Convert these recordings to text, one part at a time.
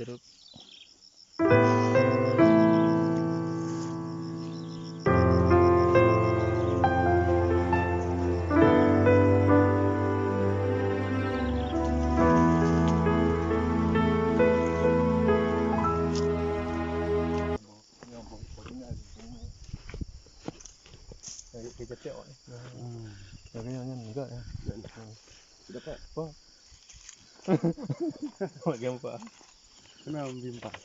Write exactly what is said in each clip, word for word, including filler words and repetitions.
Lagi tiga cek awak ni. Hmm. Lagi yang ni enggak ya. Sudah dapat. Apa? Buat game apa? Kenapa bimbang?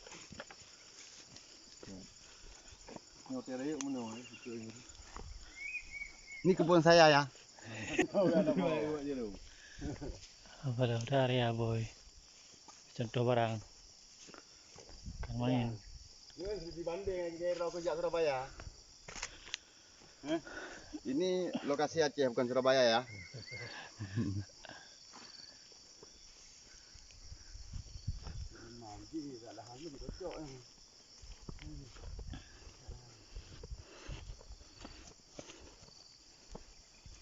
Nyoe tiada yuk mana ni? Ni kebun saya ya. Apa dah, dah area boy. Contoh barang. Kan main. Ini kan dibanding dengan daerah aku jak Surabaya. Eh, ini lokasi Aceh, bukan Surabaya ya.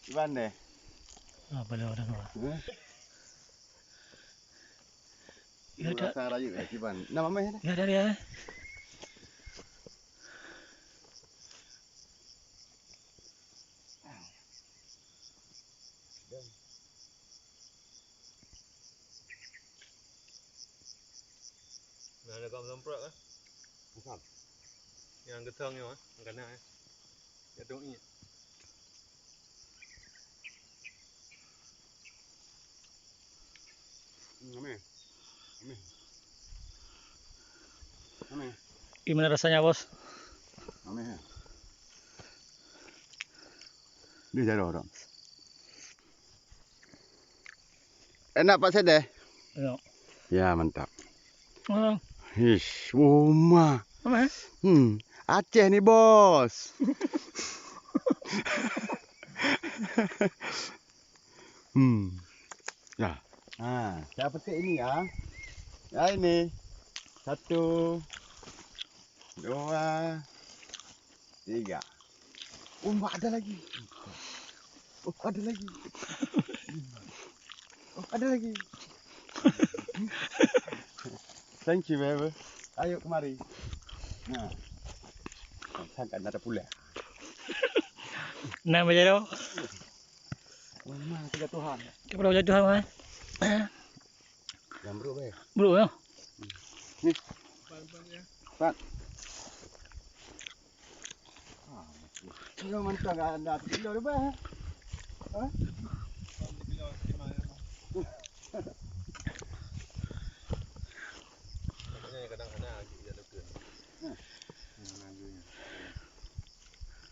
Iban deh. Apa dah orang? Eh? Ya, tak. Rasa rayu, eh, Iban. Nama meh dah? Ya, dah, ya. Nah, ada kawan semprot kan? Asam. Yang getang nyoe, eh, yang kanan, eh. Yang tong iet. Hmm, ameh. Ameh. Ameh. Gimana rasanya, Bos? Ameh, ya. Dia jalan orang. Enak Pak Sedeh? Enak. Ya, mantap. Ah. Ish, Uma. Apa, eh? Hmm, Aceh ni, Bos. Hmm. Ya. Ha, saya petik ini ya. Ya ini. Satu, dua, tiga. Oh, mak ada lagi. Oh, ada lagi. Oh, ada lagi. Thank you, baby. Ayo kemari. Nah. Sangka ada pula. Nah, macam tu. Oh, mak, tiga Tuhan. Kepada wajah Tuhan, kan? Yang buruk, baik. Buruk, ya? Ni. Empat. Ah, ini mantap, kan? Dah tiga kilo dah, bah. Ha? Kadang-kadang anak lagi dia luka.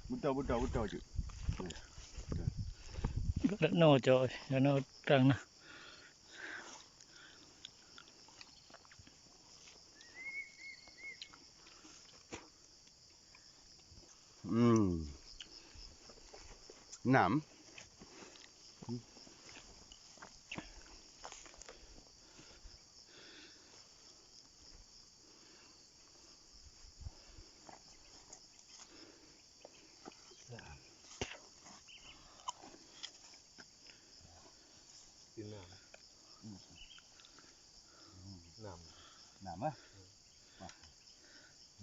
Betul, betul, betul, Cik. Kat no, coy. Kat no terang nah. Hmm. Enam. Enam. Enam. Enam, ah? Wah.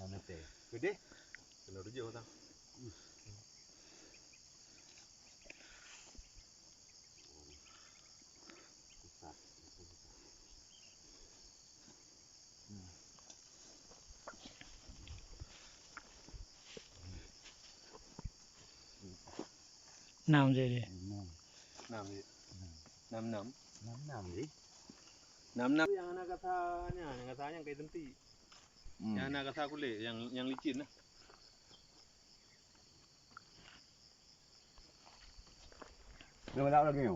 Enam meter. Gede? Kena tujuh orang. Enam jadi. Enam. Enam jadi. Enam enam. Enam enam jadi. Enam enam. Yang anak kata nya, yang kata nya kai tenti. Hmm. Yang anak kata kulit, yang, yang licin lah. Dia banyak lagi ni.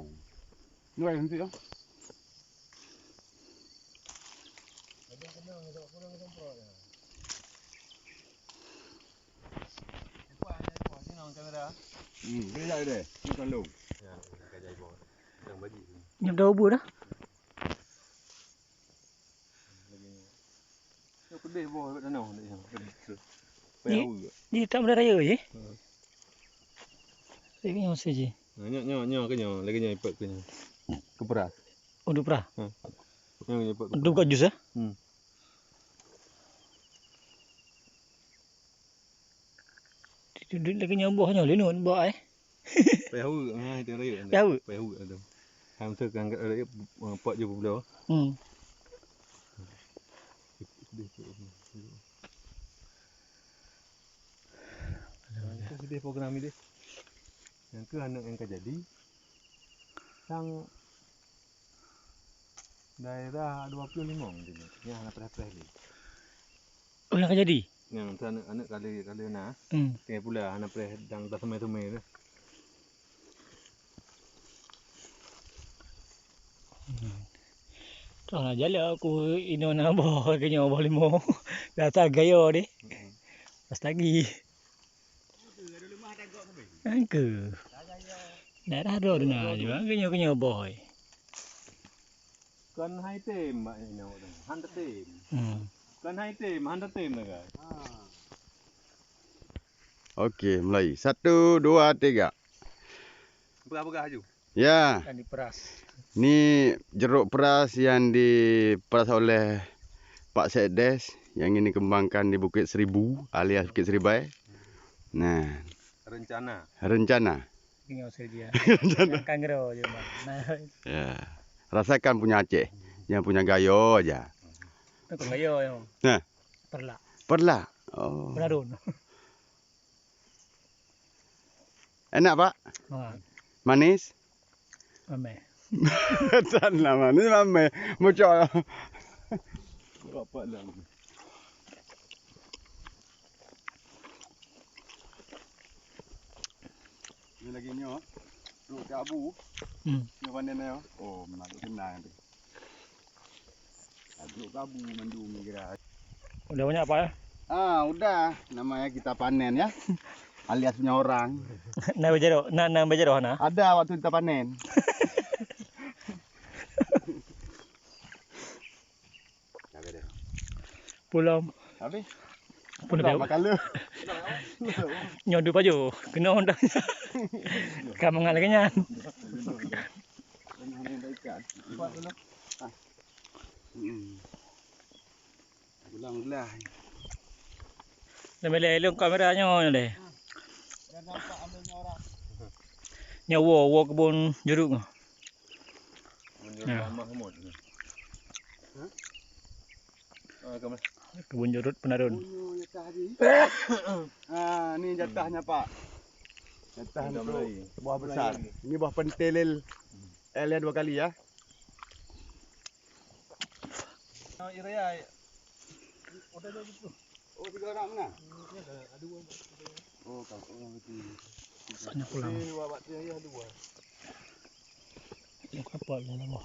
Ni lagi nanti tu. Hmm, dia dah ada. Ni kandung. Nyam dah ubur dah. Yang pedih boh kat tanah dia. Pedih. Di, di tak benda raya je. Hmm. Lagi nyawa saja. Nah, nyo, nyo, nyo ke nyo, lagi nyo ipat ke nyo. Ke peras. Oh, dua peras. Hmm. Nyo ipat ke. Dua peras jus, eh? Hmm. Duek lagèe nyoe boh nyoe linut boh ai. Payah uek, ha, itu rayek. Payah uek. Payah uek tu. Ham tu kan rayek, eh, pot je pula. Hmm. Sedih tu. Sedih program ni deh. Nyang keu aneuk nyang ka jadi. Sang daerah dua puluh lima mungkin. Nyang hana preh-preh lé. Oh, nyang ka jadi? Nyang tu aneuk, aneuk kali, kali na. Hmm. Tinggai pula hana preh dang taseumai-seumai tu. Hmm. Tuh, na jalak aku inoe na boh, keunyoe boh limo. Rasa gayo deh. Hmm. Pas lagi. Angke. Daerah droe na juga, keunyoe-keunyoe boh. Kon hai tem, Mak, nyoe tu. Han tem. Hmm. Kon hai tem, han tem dah, guys. Oke, mulai. Satu, dua, tiga. Peugah-peugah aju. Ya. Dan diperas. Ni jeruk peras yang diperas oleh Pak Sekdes yang ingin dikembangkan di Bukit Seribu alias Bukit Seribai. Nah. Rencana. Rencana. Tinggal saja. Rencana. Kan gero je, Bang. Nah. Ya. Rasakan punya Aceh. Yang punya gayo aja. Bukan gayo, ya. Nah. Perlak. Perlak. Oh. Penarun. Enak, Pak? Ha. Manis? Mameh. Tan lah manis, mameh. Mucok. Rapat lah. Ni lagi nyoe. Trok ke abu. Hmm. Nyoe panen nyoe. Oh, menarik kenang tu. Tajuk kabu mandum gerai. Udah banyak, Pak, ya? Ah, udah. Namanya kita panen, ya. Alias punya orang. Na bejaroh, na, na bejaroh na? Ada waktu kita panen. Pulau. Habis? Pulau. Pulau Makala. Nyodu pajo. Kena undang. Kamu ngalih kenyan. Ikan. Empat dulu. Hmm. Ulang-ulang. Dah melelong kamera nyoe deh. Dah nampak ambilnya orang. Nyoe wo, wo kebun jeruk. Kebun jeruk. Ya. Mahmud. Hah? Ah, kamu. Kebun jeruk Penarun. Oh, ni jatah tadi. Ah, ni jatahnya, Pak. Jatah untuk buah besar. Ini buah pentelel. Eh, lihat dua kali ya. Oh, tiga orang mana? Oh, kau orang itu. Sana pulang. Ini dua bak tiga ya dua. Yang kapal ni nama.